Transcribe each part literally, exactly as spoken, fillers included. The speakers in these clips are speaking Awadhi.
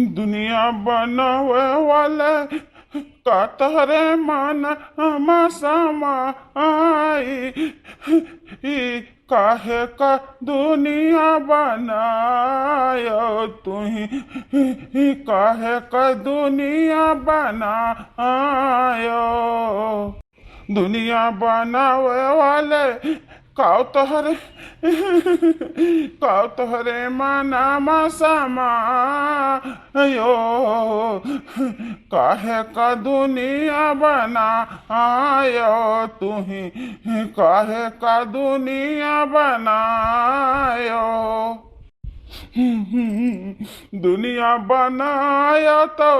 दुनिया बनावे वाले, का तोहरे मन मा समाई, ई काहे का दुनिया बनायो तुही, काहे का दुनिया बनायो। दुनिया बनावे वाले, काव तोहरे, काव तोहरे मना मा समायो, काहे का दुनिया बनायो तुही, काहे का दुनिया बनायो। दुनिया बनायो तो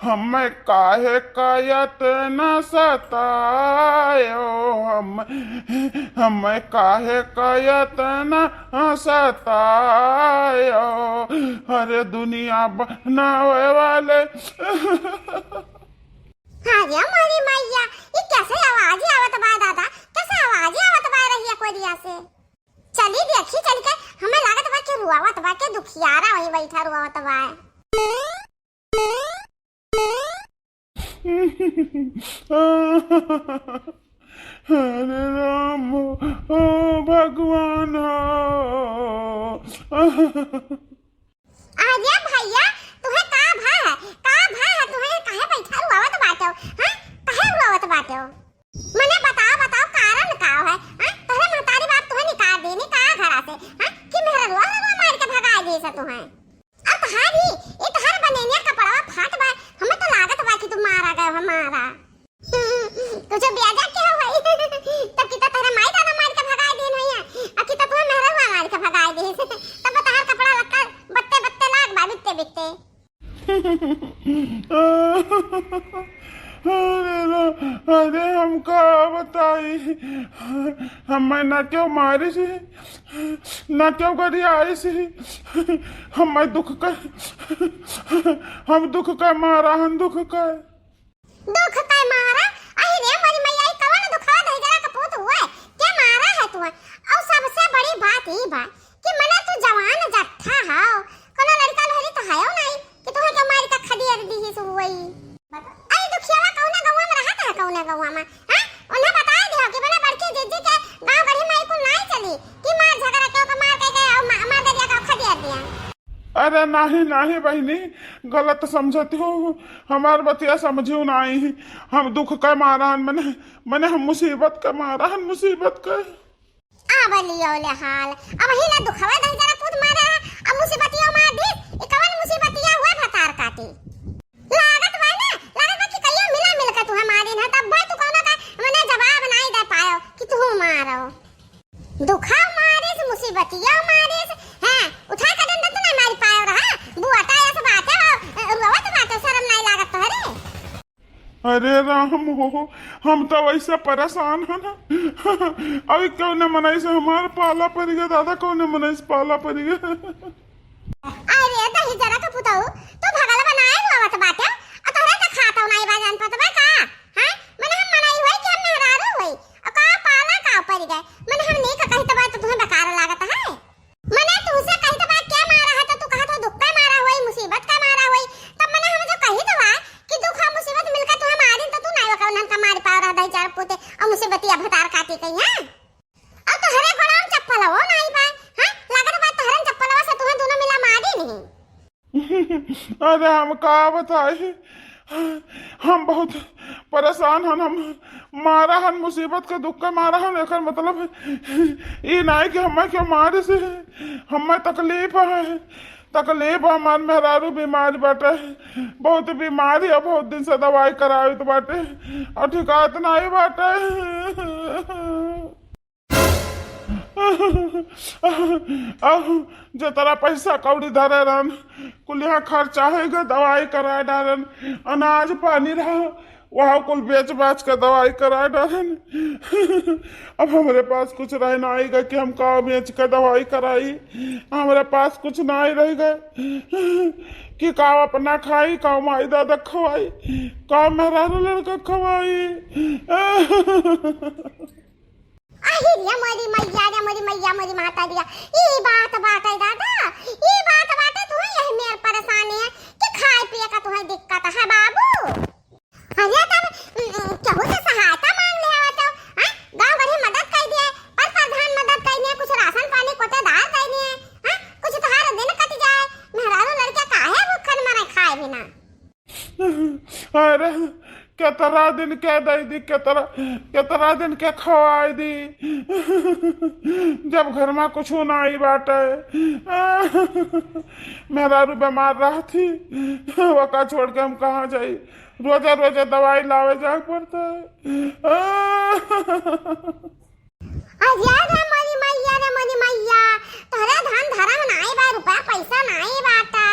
हमें काहे का इतना सतायो, हम, हमें काहे का इतना सतायो। अरे दुनिया बनावे वाले। हाँ रे मोरी मैया, ई कैसे आवाज आवत बा दादा, कैसे आवाज आवत बा रहिया कोरिया से? चली देखी चल के, हमें लागत बा कि रुआवत बा, के दुखियारा वहीं बैठा रुआवत बा। अरे राम हो, ओ भगवान हो। अरे भैया, तुहे का भा है? का भा है? तुहे काहे बैठा रुआवत बाटो? हाँ? काहे रुआवत बाटो? मने बताओ, बताओ, कारण का है? हाँ? तोहरे महतारी बाप तुहे निकाल देनी का घरा से? हाँ? कि मेहररुआ हरवा मार के भगाए दे से तुहे? अब तहार ही, ई तहार बनेनिया कपड़वा फाट बा, हमें तो लागत बा कि तू मारा गए हो, मारा। कुछ ब्याजा के हो भाई? तब कि तो तोहरे माई दादा मार के भगाए दिन होइया, अब कि तो तुहे मेहररुआ मार के भगाए दे। तब तहार कपड़ा लत्ता बत्ते बत्ते लाग बा, बित्ते बित्ते। अरे लो, अरे हम का बताई, हमें ना क्यों मारी सी, ना क्यों गरियाई सी, हमें दुख का, हम दुख का मारा, हम दुख का। दुख का मारा? अहि रे मोरी मैया, ई कवन दुखवा दहिजरा का पूत हुआ है? के मारा है तू? और सबसे बड़ी बात ई बा कि मने तू जवान जट्ठा हौ, कोनो लड़का लोहरी तो हयो नहीं कि तुहे के मारी का खदियर दीही सु हुई। अरे दुखियावा कौना गौवा में रहत है, कौना गौवा में? हाँ? उन्हें बताए दियो कि मने बड़की जिज्जी के गाँव गढ़ी में ई कुल नाई चली कि मार झगड़ा के ओका मार के, के और मा-, मार दरिया का खदियर दिया। अरे नाही, नाही बहिनी, गलत समझत हो, हमार बतिया समझियो नाही। हम दुख के मारा हन, मने, मने हम मुसीबत के मारा हन, मुसीबत के। आ बलियो ले हाल, अब ही ना दुखवा दहिजरा पूत मारा, अब मुसीबतिया मार दी, ई कवन मुसीबतिया हुआ भतार काटी। लागत बा ना, लागत बा कि कहियो मिला मिल के तुहे मारिन है, तब भाई तू कौनो का मने जवाब नाई दे पायो कि तू मारो। दुखा मारिस, मुसीबतिया मारिस, हैं, उठा के डंडा तो ना मारी पायो रहा, बुआटा ऐसे बाटे हो, रोवत बाटे, शर्म नाई लागत तोहरे? अरे राम हो, हम तो वैसे परेशान है ना। अभी कौने मनई से हमार पाला पड़ गया दादा, कौने मनई से पाला पड़ गया। अरे दहिजरा का पुतऊ, तू भगल बनाए रोवत बाटे, आ तोहरे तो खातो नाई बा जान पतबा का? हैं? मने हम मनई होई कि हम मेहरारू होई? आ का पाला का पड़ गए? मने हम नीक कहित बा तो तुहे बेकार लागत है? मने तुहसे कहित बा के मारा है तो तू कहत हो दुख का मारा होई, मुसीबत का मारा होई। तब मने हम जो कहित बा कि दुख और मुसीबत मिलकर तुहे मारिन तो तू नाई ओकर उन्हन का मारी पाव रहा दहिजरा पूते और मुसीबतिया भतार काटी कहीं, हाँ? और तोहरे गोड़वा में चप्पल हो नाई बा, हाँ? लागत बा तोहरन चप्पलवा से तुहे दोनों मिला मारी नहीं। अरे हम का बताई, हम बहुत परेशान हन, हम मारा हन, मुसीबत के दुख के मारा हन। एकर मतलब ई नाई कि हमें क्यों मारे से हमें तकलीफ है, तकलीफ है। हमार मेहरारू बीमार बाटे, बहुत बीमारी है, बहुत दिन से दवाई करावित बाटे और ठिकात नाई बाटे। अब जतरा पैसा कौड़ी धरे रहन, कुल यहाँ खर्चा होइगा, दवाई कराए डारन, अनाज पानी रहा, वह कुल बेच बाच के दवाई करा डालन। अब हमरे पास कुछ रहे नाई गा कि हम का बेच के दवाई कराई। हमरे पास कुछ नाई रह गए कि का अपना खाई, का माई दादा खवाई, का मेहरारू लड़का खवाई। अहिरिया मोरी मैया रे, मोरी मैया, मोरी माता रिया। ई बात बाटे दादा, ई बात बाटे, तू यही मेर परेशानी है कि खाए पिए का तुम्हें दिक्कत है बाबू। अरे तब, उम, केहू से सहायता मांग ले आवत हो, हैं? गाँव गढ़ी मदद कर दिए, पर प्रधान मदद कर दिए, कुछ राशन पानी कोटेदार कर दिए, हैं? कुछ तोहार दिन कट जाए, मेहरारू लड़के काहे भूखन मरे खाए बिना? अरे, केतरा दिन के दई दी, केतरा, केतरा दिन के खवाई दी। जब घर में कुछ ना आई बाटे, मेहरारू बीमार रहती, ओका छोड़ के हम कहाँ जाई? रोजे रोजे दवाई लावे जाए पड़ता है। अरे रे मोरी मैया रे मोरी मैया, तोहरे धन धरम नाई बा, रुपया पैसा नाई बाटे।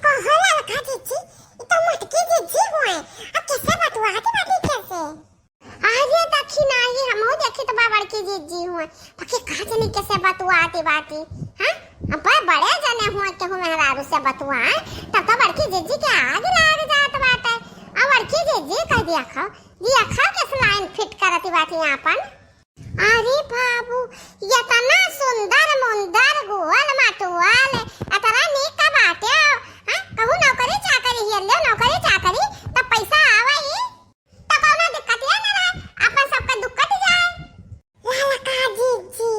कहो ललका जीजी, ई तो मोटकी जीजी हुए, अब कैसे बतुआत बाटी कैसे? अरे दखिनाही, हमहू देखी तो बा बड़की जीजी हुए, बाकी कहाँ से नहीं कैसे बतुआती बाटी, हाँ? अब बड़े जने हुए केहू मेहरारू से बतुआए, तब तो बड़की जीजी के आग लाग जात बाटे। अब बड़की जीजी कह दिया खाओ, दिया खाओ के लाइन फिट करती बाटी आपन। अरे बाबू, इतना सुंदर मुंदर गोल मटोल, इतना नीक का बाटे, हाँ? कहूँ नौकरी चाकरी हियर ले, नौकरी चाकरी, तब पैसा आवे ही, तो कौनो दिक्कत ये न रहे, अपन सबका दुख कट जाए। ललका जीजी,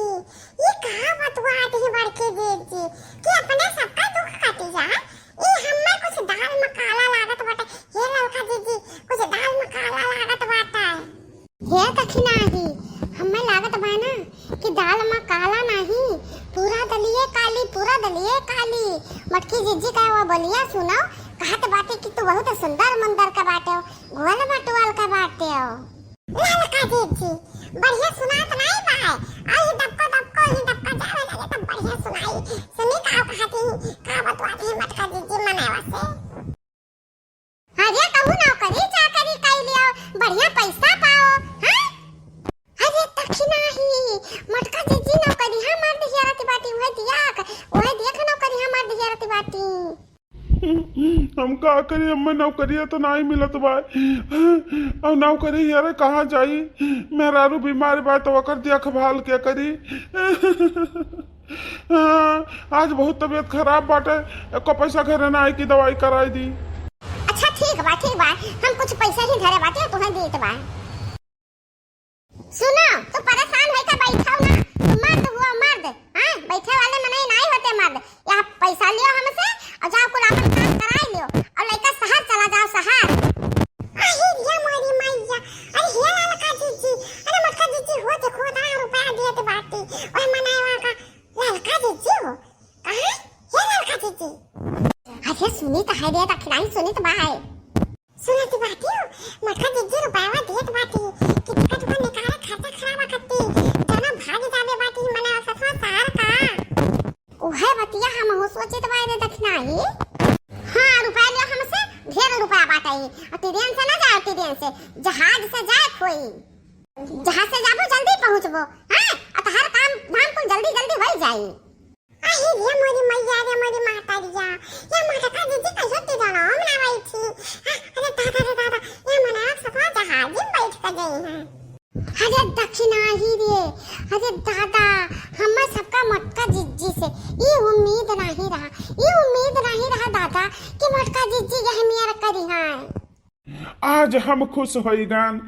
ये का बतुआत ही बड़की जीजी, कि अपने सबका दुख कट जाए? ये हमें कुछ दाल में काला लागत बाटे। हे ललका जीजी, कुछ दाल में काला लागत बाटे। हे दखिनाही, हमें लागत बा ना कि दाल में काला नाही, पूरा दलिये काली, पूरा दलिये काली। मोटकी जीजी का वो बोलिया सुनो, कहत बाटे कि तू बहुत सुंदर मुंदर का बाटे हो, गोल मटोल का बाटे हो। ललका जीजी, बढ़िया सुनात नाही बा। आ ही दबको दबको, ही दबका जावे लगे तब बढ़िया सुनाई। सुनी का कहती, का बतुआती मोटका जीजी मनवा से। अरे कहू नौकरी चाकरी कई लियो, बढ़िया पैसा पाओ, हाँ? अरे दखिनाही, मोटका जीजी नौकरी हाँ मर्द हियरत बाटी, उहे दिया, उहे दिया नौकरी हाँ मर्द हियरत बाटी। हम का करी, हमें नौकरिया तो नाही मिलत बा। और नौकरी हियरे कहाँ जाई? मेहरारू बीमार बा तो ओकर देखभाल के करी? हाँ, आज बहुत तबीयत खराब बाटे, एको पैसा घरे ना आई कि दवाई कराई दी। अच्छा ठीक बा, ठीक बा, हम कुछ पैसा ही धरे बाटे, तुहें देत बा। सुनो, तू परेशान होई का बैठो ना, तू मर्द हुआ मर्द, हाँ, बैठे वाले मनई नाही होते मर्द। यहाँ पैसा लियो हमसे और जाओ कुल आपन काम कराई लियो और लइका शहर चला जाओ, शहर। अरे रे मोरी मैया, अरे हे ललका जीजी, अरे मोटका जीजी हो, देखो ना रुपया देत बाटी, ओए मनई वहाँ का ललका जीजी हो, कहाँ? हे ललका जीजी। अरे सुनी तो है रे, दखिनाही सुनी तो बा है। सुनत बाटी हो, मोटका जीजी रुपया देत बाटी, कि टिकट उकट निकाले खर्चा खराबा करती, जाना भाग जावे बाटी, मने ससुर शहर का। उहे बतिया हमहू सोचित बाई रे दखिनाही। हाँ, रुपया लियो हमसे, ढेर रुपया बाटे। आ ट्रेन से ना जाए, ट्रेन से, जहाज से जाए कोई। जहाज से जाबो, जल्दी पहुँचबो। हाँ, आ तोहार काम धाम कुल जल्दी जल्दी होई जाई। अही रे मोरी मैया रे मोरी माता रिया, या मोटका जीजी कहियो ट्रेन में ना बैठी। हाँ, अरे दादा रे दादा, या मने आप सब जहाज में बैठ के गई हैं। अरे दखिनाही रे, अरे दादा, हमें सबका मोटका जीजी से ई उम्मीद नाही रहा, ई उम्मीद नाही रहा दादा कि मोटका जीजी यह मेर करी हैं। आज हम खुश होइगन,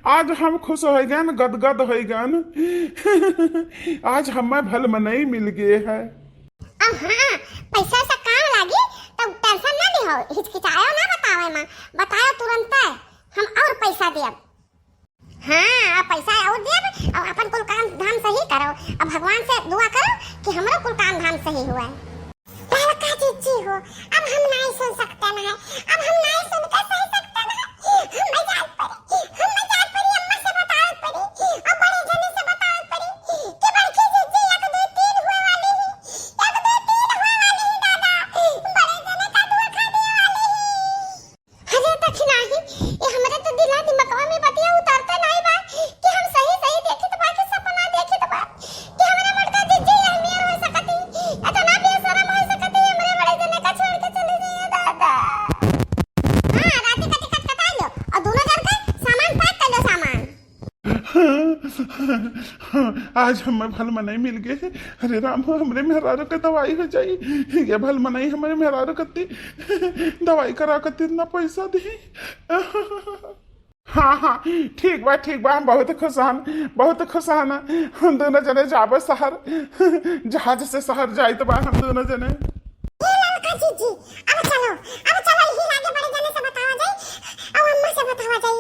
आज हम खुश होइगन, गदगद होइगन। आज हमें भल मनई मिल गए है। अब हाँ, पैसा से काम लागी, तब tension ना लिहो, हिचकिचायो ना बतावे में, बतायो तुरंत, हम और पैसा देब। हाँ, अब पैसा और देब, अब अपन कुल काम धाम सही करो। अब भगवान से दुआ करो कि हमरो कुल काम धाम सही हुआ। ललका जीजी हो, अब हम नहीं सुन सकते ना है, अब हम नहीं सुन के सह सकते ना है। हम जात परी, हम जात परी, अम्मा से बतावत परी, और बड़े जने से बतावत परी कि बड़की जीजी एक दो तीन हुए वाली ही, एक दो तीन हुए वाली ही दादा, बड़े जने का धोखा दिए वाली ही। आज हमें भल मनई मिल गए। अरे राम हो, हमरे मेहरारू के दवाई हो जाई। ये भल मनई हमरे मेहरारू कत्ती दवाई करा कत्ती इतना पैसा दी। हाँ हाँ, ठीक बा, ठीक बा, हम बहुत खुश हन, बहुत खुश हन। हम दोनों जने जाबे शहर, जहाज से शहर जाइत बा हम दोनों जने। ए ललका जीजी, अब चलो, अब चलो, यही लागे बड़े जने से बतावा जाई, अब अम्मा से बतावा जाई।